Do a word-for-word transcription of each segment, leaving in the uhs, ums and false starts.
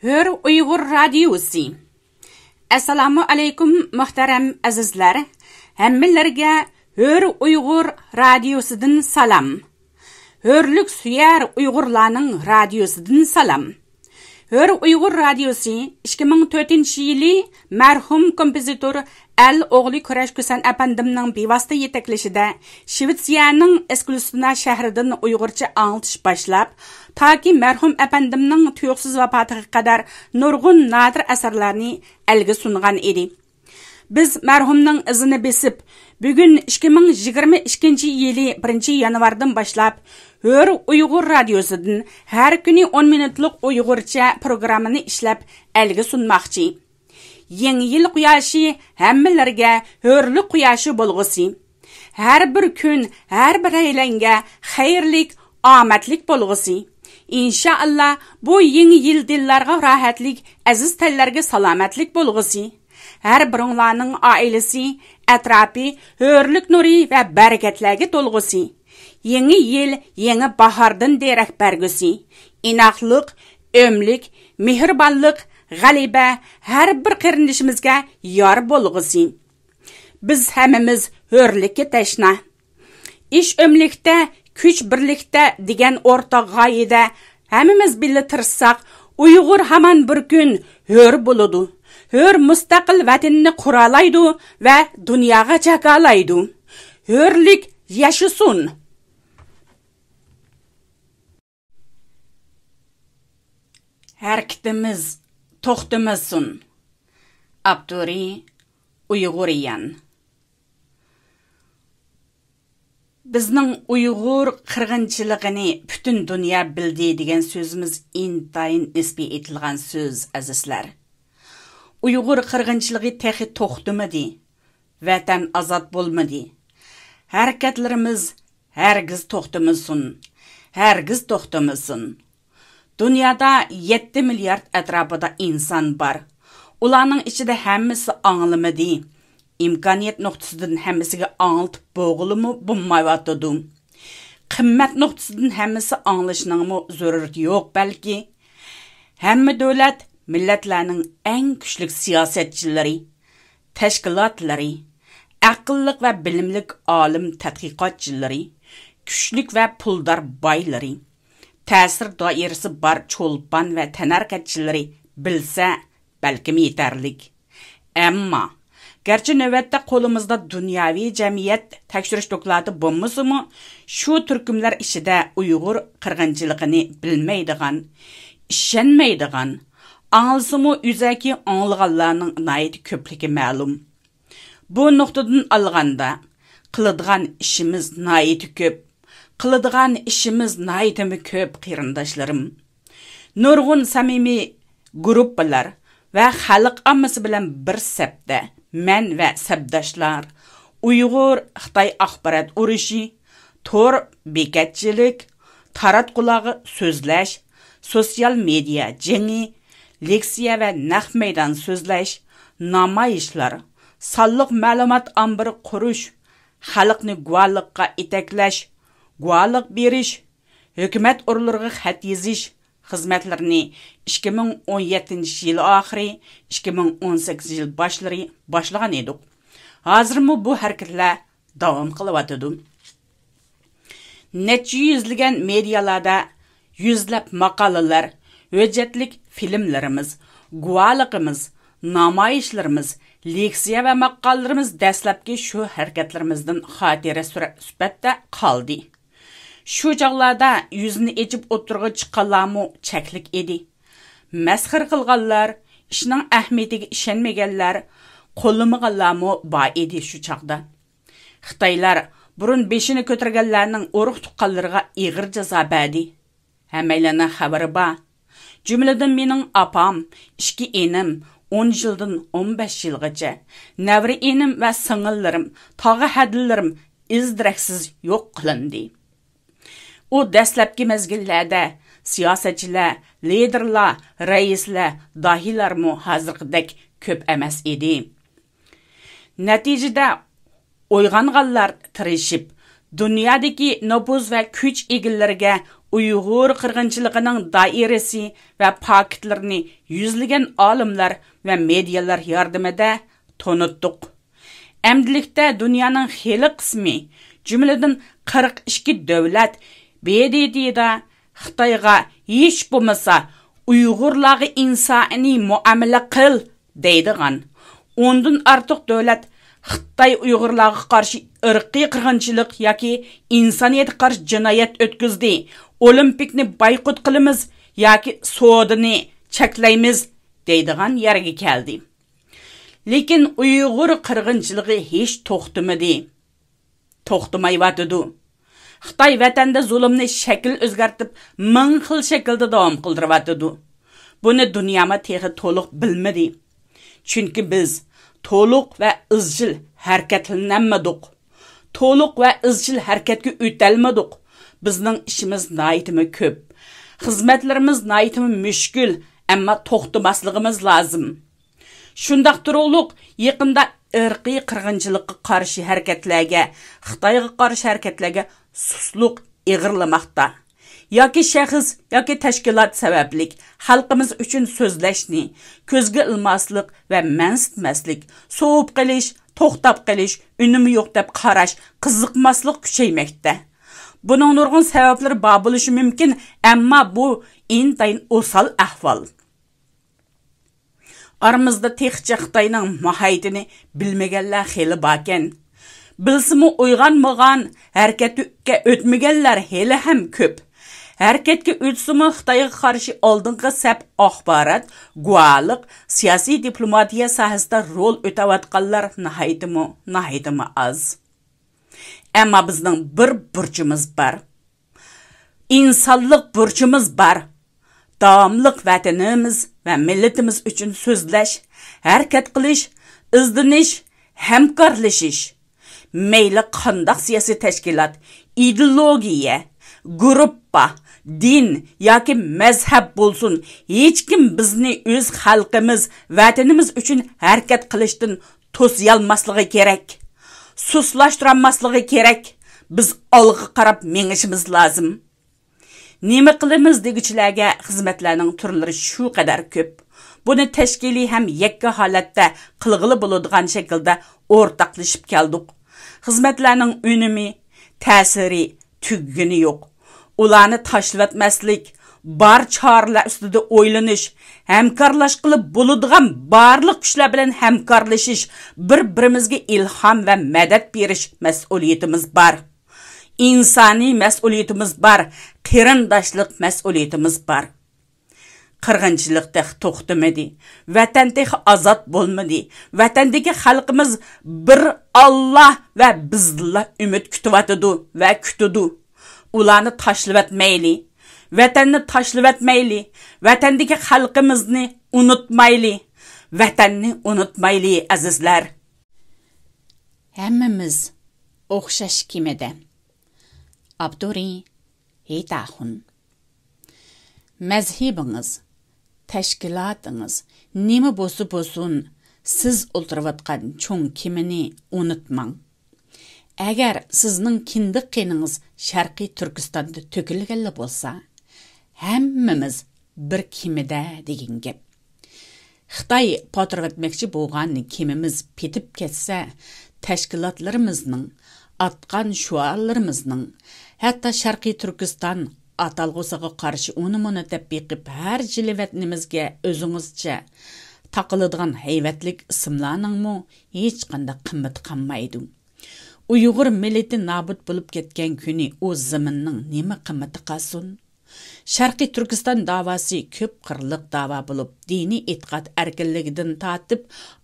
ھۆر ئۇيغۇر رادىيوسى. ئەسسالامۇ ئەلەيكۇم، مۇھتەرەم ئەزىزلەر. ھەممىلەرگە ھۆر ئۇيغۇر رادىيوسىدىن سالام. ھۆرلۈك سۆيەر ئۇيغۇرلارنىڭ رادىيوسىدىن سالام. ھۆر ئۇيغۇر رادىيوسى ئىككى مىڭ تۆتىنچى يىلى مەرھۇم كومپوزىتور ئەل ئوغلى كۈرەش كۈسەن ئەپەندىمنىڭ بىۋاسىتە يېتەكلىشىدە شىۋېتسىيەنىڭ ئېسكۇلسىنا شەھىرىدىن ئۇيغۇرچە ئاڭلىتىش باشلاپ، تاكى مەرھۇم ئەپەندىمنىڭ تۇيۇقسىز ۋاپاتىغا قەدەر نۇرغۇن نادىر ئەسەرلەرنى ئەلگە سۇنغان ئىدى. بىز مەرھۇمنىڭ ئىزىنى بېسىپ، بۈگۈن ئىككى مىڭ يىگىرمە ئىككىنچى يىلى بىرىنچى يانۋاردىن باشلاپ، ھۆر ئۇيغۇر رادىيوسىدىن ھەر كۈنى ئون مىنۇتلۇق ئۇيغۇرچە پروگراممىنى ئىشلەپ ئەلگە سۇنماقچى. يېڭى يىل قۇياشى ھەممىلەرگە ھۆرلۈك قۇياشى بولغۇسى. ھەر بىر كۈن ھەر بىرەيلەنگە خەيرلىك، ئامەتلىك بولغۇسى. ئىنشائاللا، بۇ يېڭى يىل دىللارغا راھەتلىك، ئەزىز تەنلەرگە سالامەتلىك بولغۇسى. ھەر بىرىڭلارنىڭ ئائىلىسى، ئەتراپى ھۆرلۈك نۇرى ۋە بەرىكەتلەرگە تولغۇسى. يېڭى يىل يېڭى باھاردىن دېرەك بەرگۈسى. ئىناقلىق، ئۆملۈك، مېھرىبانلىق، غەلىبە ھەر بىر قېرىندىشىمىزگە يار بولغۇسى. بىز ھەممىمىز ھۆرلۈككە تەشنا. ئىش ئۆملۈكتە، كۈچ بىرلىكتە دېگەن ئورتاق غايىدە ھەممىمىز بىللە تىرىشساق، ئۇيغۇر ھامان بىر كۈن ھۆر بولىدۇ. ھۆر مۇستەقىل ۋەتىنىنى قۇرالايدۇ ۋە دۇنياغا جاكارلايدۇ. ھۆرلۈك ياشىسۇن! ھەرىكىتىمىز توختىمىسۇن. ئاپتورى: ئۇيغۇريان. بىزنىڭ ئۇيغۇر قىرغىنچىلىقىنى پۈتۈن دۇنيا بىلدى دېگەن سۆزىمىز ئىنتايىن نىسپىي ئېيتىلغان سۆز، ئەزىزلەر. ئۇيغۇر قىرغىنچىلىقى تېخى توختىمىدى. ۋەتەن ئازاد بولمىدى. ھەرىكەتلىرىمىز ھەرگىز توختىمىسۇن. ھەرگىز توختىمىسۇن. دۇنيادا يەتتە مىليارد ئەتراپىدا ئىنسان بار. ئۇلارنىڭ ئىچىدە ھەممىسى ئاڭلىمىدى. ئىمكانىيەت نۇقتىسىدىن ھەممىسىگە ئاڭلىتىپ بولغىلىمۇ بولمايۋاتىدۇ. قىممەت نۇقتىسىدىن ھەممىسى ئاڭلىشىنىڭمۇ زۆرۈرىيىتى يوق بەلكى. ھەممە دۆلەت، مىللەتلەرنىڭ ئەڭ كۈچلۈك سىياسەتچىلىرى، تەشكىلاتلىرى، ئەقىللىق ۋە بىلىملىك ئالىم تەتقىقاتچىلىرى، كۈچلۈك ۋە پۇلدار بايلىرى، تەسىر دائىرىسى بار چولپان ۋە تەنھەرىكەتچىلىرى بىلسە، بەلكىم يېتەرلىك. ئەمما، گەرچە نۆۋەتتە قولىمىزدا دۇنياۋى جەمئىيەت تەكشۈرۈش دوكلاتى بولمىسىمۇ، شۇ تۈركۈملەر ئىچىدە ئۇيغۇر قىرغىنچىلىقىنى بىلمەيدىغان، ئىشەنمەيدىغان، ئاڭلىسىمۇ ئۆزەكى ئاڭلىغانلارنىڭ ناھايىتى كۆپلۈكى مەلۇم. بۇ نۇقتىدىن ئالغاندا، قىلىدىغان ئىشىمىز ناھايىتى كۆپ، قىلىدىغان ئىشىمىز ناھايىتىمۇ كۆپ، قېرىنداشلىرىم. نۇرغۇن سەمىمىي گۇرۇپپىلار ۋە خەلق ئاممىسى بىلەن بىر سەپتە مەن ۋە سەپداشلار ئۇيغۇر-خىتاي ئاخبارات ئۇرۇشى، تور بېكەتچىلىك، تاراتقۇلارغا سۆزلەش، سوتسىيال مېدىيا جېڭى، لېكسىيە ۋە نەق مەيدان سۆزلەش، نامايىشلار، سانلىق مەلۇمات ئامبىرى قۇرۇش، خەلقنى گۇۋاھلىققا يېتەكلەش، گۇۋاھلىق بېرىش، ھۆكۈمەت ئورۇنلىرىغا خەت يېزىش خىزمەتلىرىنى ئىككى مىڭ ئون يەتتىنچى يىل ئاخىرى، ئىككى مىڭ ئون سەككىزىنچى يىل باشلىرى باشلىغان ئىدۇق. ھازىرمۇ بۇ ھەرىكەتلەر داۋام قىلىۋاتىدۇ. نەچچە يۈزلىگەن مېدىيالاردا يۈزلەپ ماقالىلەر، ھۆججەتلىك فىلىملىرىمىز، گۇۋاھلىقىمىز، نامايىشلىرىمىز، لېكسىيە ۋە ماقالىلىرىمىز دەسلەپكى شۇ ھەرىكەتلىرىمىزدىن خاتىرە سۈرە-، سۈپەتتە قالدى. شۇ چاغلاردا يۈزىنى ئېچىپ ئوتتۇرىغا چىققانلارمۇ چەكلىك ئىدى. مەسخىرە قىلغانلار، ئىشنىڭ ئەھمىيىتىگە ئىشەنمىگەنلەر، قوللىمىغانلارمۇ بار ئىدى شۇ چاغدا. خىتايلار بۇرۇن بېشىنى كۆتۈرگەنلەرنىڭ ئۇرۇق-تۇغقانلىرىغا ئېغىر جازا بەردى. ھەممەيلەننىڭ خەۋىرى بار. جۈملىدىن مېنىڭ ئاپام، ئىككى ئىنىم، ئون يىلدىن ئون بەش يىلغىچە، نەۋرە ئىنىم ۋە سىڭىللىرىم، تاغا ھەدىلىرىم ئىز-دېرەكسىز يوق قىلىندى. ئۇ دەسلەپكى مەزگىللەردە سىياسەتچىلەر، لىدېرلار، رەئىسلەر، داھىيلارمۇ ھازىرقىدەك كۆپ ئەمەس ئىدى. نەتىجىدە، ئويغانغانلار تىرىشىپ، دۇنيادىكى نوپۇز ۋە كۈچ ئىگىلىرىگە ئۇيغۇر قىرغىنچىلىقىنىڭ دائىرىسى ۋە پاكىتلىرىنى يۈزلىگەن ئالىملار ۋە مېدىيالار ياردىمىدە تونۇتتۇق. ئەمدىلىكتە دۇنيانىڭ خېلى قىسمى، جۈملىدىن قىرىق ئىككى دۆلەت ب د ت دا خىتايغا ھېچ بولمىسا ئۇيغۇرلارغا ئىنسانىي مۇئامىلە قىل دەيدىغان ئوندىن ئارتۇق دۆلەت خىتاي ئۇيغۇرلارغا قارشى ئىرقىي قىرغىنچىلىق ياكى ئىنسانىيەتكە قارشى جىنايەت ئۆتكۈزدى، ئولىمپىكنى بايقۇت قىلىمىز ياكى سودىنى چەكلەيمىز دەيدىغان يەرگە كەلدى. لېكىن ئۇيغۇر قىرغىنچىلىقى ھېچ توختىمىدى، توختىمايۋاتىدۇ. خىتاي ۋەتەندە زۇلۇمنى شەكىل ئۆزگەرتىپ، مىڭ خىل شەكىلدە داۋام قىلدۇرۇۋاتىدۇ. بۇنى دۇنيامۇ تېخى تولۇق بىلمىدى. چۈنكى بىز تولۇق ۋە ئىزچىل ھەرىكەتلىنەلمىدۇق. تولۇق ۋە ئىزچىل ھەرىكەتكە ئۆتەلمىدۇق. بىزنىڭ ئىشىمىز ناھايىتىمۇ كۆپ. خىزمەتلىرىمىز ناھايىتىمۇ مۈشكۈل، ئەمما توختىماسلىقىمىز لازىم. شۇنداق تۇرۇقلۇق، يېقىندا ئىرقىي قىرغىنچىلىققا قارشى ھەرىكەتلەرگە، خىتايغا قارشى ھەرىكەتلەرگە سۇسلۇق ئېغىرلىماقتا. ياكى شەخس، ياكى تەشكىلات سەۋەبلىك خەلقىمىز ئۈچۈن سۆزلەشنى، كۆزگە ئىلماسلىق ۋە مەنسىتمەسلىك، سوۋۇپ قېلىش، توختاپ قېلىش، ئۈنۈمى يوق دەپ قاراش، قىزىقماسلىق كۈچەيمەكتە. بۇنىڭ نۇرغۇن سەۋەبلىرى بار بولۇشى مۇمكىن، ئەمما بۇ ئىنتايىن ئوسال ئەھۋال. ئارىمىزدا تېخىچە خىتاينىڭ ماھىيىتىنى بىلمىگەنلەر خېلى باركەن. بىلسىمۇ ئويغانمىغان، ھەرىكەتكە ئۆتمىگەنلەر ھېلىھەم كۆپ. ھەرىكەتكە ئۆتسىمۇ خىتايغا قارشى ئالدىنقى سەپ ئاخبارات، گۇۋاھلىق، سىياسىي دىپلوماتىيە ساھەسىدە رول ئۆتەۋاتقانلار ناھايىتىمۇ، ناھايىتىمۇ ئاز. ئەمما بىزنىڭ بىر بۇرچىمىز بار. ئىنسانلىق بۇرچىمىز بار. داۋاملىق ۋەتىنىمىز ۋە مىللىتىمىز ئۈچۈن سۆزلەش، ھەرىكەت قىلىش، ئىزدىنىش، ھەمكارلىشىش. مەيلى قانداق سىياسىي تەشكىلات، ئىدېئولوگىيە، گۇرۇپپا، دىن ياكى مەزھەپ بولسۇن، ھېچكىم بىزنى ئۆز خەلقىمىز، ۋەتىنىمىز ئۈچۈن ھەرىكەت قىلىشتىن توسىيالماسلىقى كېرەك. سۇسلاشتۇرالماسلىقى كېرەك. بىز ئالغا قاراپ مېڭىشىمىز لازىم. نېمە قىلىمىز دېگۈچىلەرگە خىزمەتلەرنىڭ تۈرلىرى شۇ قەدەر كۆپ. بۇنى تەشكىلىي ھەم يەككە ھالەتتە قىلغىلى بولىدىغان شەكىلدە ئورتاقلىشىپ كەلدۇق. خىزمەتلەرنىڭ ئۈنۈمى، تەسىرى، تۈگىگىنى يوق. ئۇلارنى تاشلىۋەتمەسلىك، بار چارىلەر ئۈستىدە ئويلىنىش، ھەمكارلاشقىلى بولىدىغان بارلىق كۈچلەر بىلەن ھەمكارلىشىش، بىر-بىرىمىزگە ئىلھام ۋە مەدەت بېرىش مەسئۇلىيىتىمىز بار. ئىنسانىي مەسئۇلىيىتىمىز بار، قېرىنداشلىق مەسئۇلىيىتىمىز بار. قىرغىنچىلىق تېخى توختىمىدى. ۋەتەن تېخى ئازاد بولمىدى. ۋەتەندىكى خەلقىمىز بىر ئاللا ۋە بىزدىنلا ئۈمىد كۈتۈۋاتىدۇ ۋە كۈتىدۇ. ئۇلارنى تاشلىۋەتمەيلى. ۋەتەننى تاشلىۋەتمەيلى. ۋەتەندىكى خەلقىمىزنى ئۇنتۇمايلى. ۋەتەننى ئۇنتۇمايلى، ئەزىزلەر. ھەممىمىز ئوخشاش كېمىدە. ئاپتورى: ھېيتاخۇن. مەزھىپىڭىز، تەشكىلاتىڭىز نېمە بولسا بولسۇن، سىز ئولتۇرۇۋاتقان چوڭ كېمىنى ئۇنتۇماڭ. ئەگەر سىزنىڭ كىندىك قېنىڭىز شەرقىي تۈركىستاندا تۆكۈلگەنلا بولسا، ھەممىمىز بىر كېمىدە دېگەن گەپ. خىتاي پاتۇرۇۋەتمەكچى بولغان كېمىمىز پېتىپ كەتسە، تەشكىلاتلىرىمىزنىڭ، ئاتقان شوئارلىرىمىزنىڭ، ھەتتا شەرقىي تۈركىستان ئاتالغۇسىغا قارشى ئۇنى-مۇنى دەپ بېقىپ، ھەر يىلى ۋەتىنىمىزگە ئۆزىڭىزچە تاقىلىدىغان ھەيۋەتلىك ئىسىملارنىڭمۇ ھېچقانداق قىممىتى قالمايدۇ. ئۇيغۇر مىللىتى نابۇت بولۇپ كەتكەن كۈنى ئۇ زېمىننىڭ نېمە قىممىتى قالسۇن؟ شەرقىي تۈركىستان داۋاسى كۆپ قىرلىق داۋا بولۇپ، دىنىي ئېتىقاد ئەركىنلىكىدىن تارتىپ،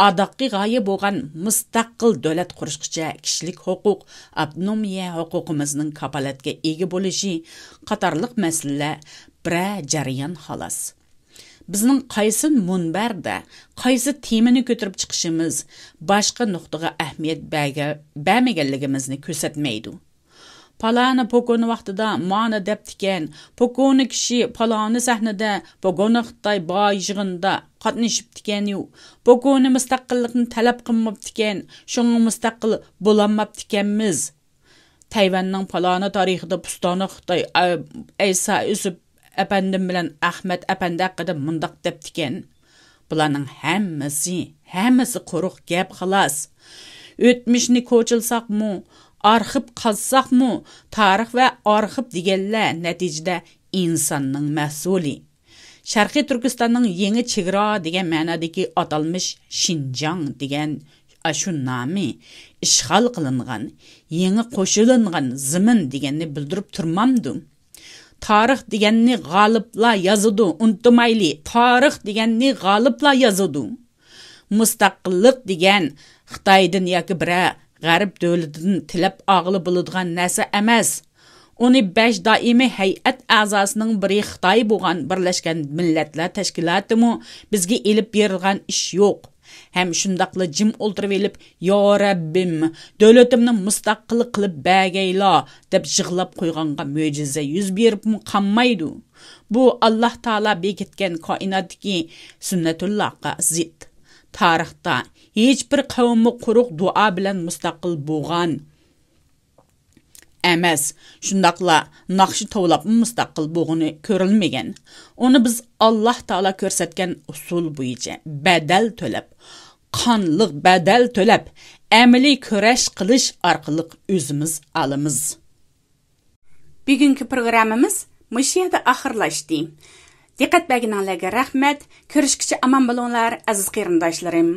ئاداققى غايە بولغان مۇستەقىل دۆلەت قۇرۇشقىچە كىشىلىك ھوقۇق، ئاپتونومىيە ھوقۇقىمىزنىڭ كاپالەتكە ئىگە بولۇشى قاتارلىق مەسىلىلەر بىرەر جەريان، خالاس. بىزنىڭ قايسى مۇنبەردە قايسى تېمىنى كۆتۈرۈپ چىقىشىمىز، باشقا نۇقتىغا ئەھمىيەت بەرگە-، بەرمىگەنلىكىمىزنى كۆرسەتمەيدۇ. پالانى پوكونى ۋاقتىدا مانى دەپتىكەن، پوكونى كىشى پالانى سەھنىدە پوكونى خىتاي باي يىغىنىدا قاتنىشىپتىكەنۇ، پوكونى مۇستەقىللىقنى تەلەپ قىلماپتىكەن، شۇڭا مۇستەقىل بولالماپتىكەنمىز. تەيۋەننىڭ پالانى تارىخىدا پۇستانە خىتاي ئەيسا يۈسۈپ ئەپەندىم بىلەن ئەخمەت ئەپەندى ھەققىدە مۇنداق دەپتىكەن: «بۇلارنىڭ ھەممىسى، ھەممىسى قۇرۇق گەپ خالاس. ئۆتمۈشنى كوچىلىساقمۇ، ئارخىپ قازساقمۇ، تارىخ ۋە ئارخىپ دېگەنلەر نەتىجىدە ئىنساننىڭ مەھسۇلى. شەرقىي تۈركىستاننىڭ يېڭى چېگرا دېگەن مەنادىكى ئاتالمىش شىنجاڭ دېگەن ئاشۇ نامى ئىشغال قىلىنغان، يېڭى قوشۇلۇنغان زېمىن دېگەننى بىلدۈرۈپ تۇرمامدۇ؟ تارىخ دېگەننى غالىبلار يازىدۇ، ئۇنتۇمايلى، تارىخ دېگەننى غالىبلار يازىدۇ. مۇستەقىللىق دېگەن خىتايدىن ياكى بىرەر غەرب دۆلىتىدىن تىلەپ ئالغىلى بولىدىغان نەرسە ئەمەس. ئۇنى بەش دائىمىي ھەيئەت ئەزاسىنىڭ بىرى خىتاي بولغان بىرلەشكەن مىللەتلەر تەشكىلاتىمۇ بىزگە ئېلىپ بېرىدىغان ئىش يوق. ھەم شۇنداقلا جىم ئولتۇرۇۋېلىپ، يا رەببىم، دۆلىتىمنى مۇستەقىل قىلىپ بەرگەيلا دەپ يىغلاپ قويغانغا مۆجىزە يۈز بېرىپمۇ قالمايدۇ. بۇ ئاللاھ تائالا بېكىتكەن كائىناتتىكى سۈننەتۇللاھقا زىت. تارىختا ھېچبىر قەۋممۇ قۇرۇق دۇئا بىلەن مۇستەقىل بولغان ئەمەس، شۇنداقلا ناخشا توۋلاپمۇ مۇستەقىل بولغىنى كۆرۈلمىگەن. ئۇنى بىز ئاللاھ تائالا كۆرسەتكەن ئۇسۇل بويىچە بەدەل تۆلەپ، قانلىق بەدەل تۆلەپ، ئەمەلىي كۈرەش قىلىش ئارقىلىق ئۆزىمىز ئالىمىز. بۈگۈنكى پروگراممىمىز مۇشۇ يەردە ئاخىرلاشتى. دىققەت بەرگىنىڭلارغا رەھمەت. كۆرۈشكىچە ئامان بولۇڭلار، ئەزىز قېرىنداشلىرىم.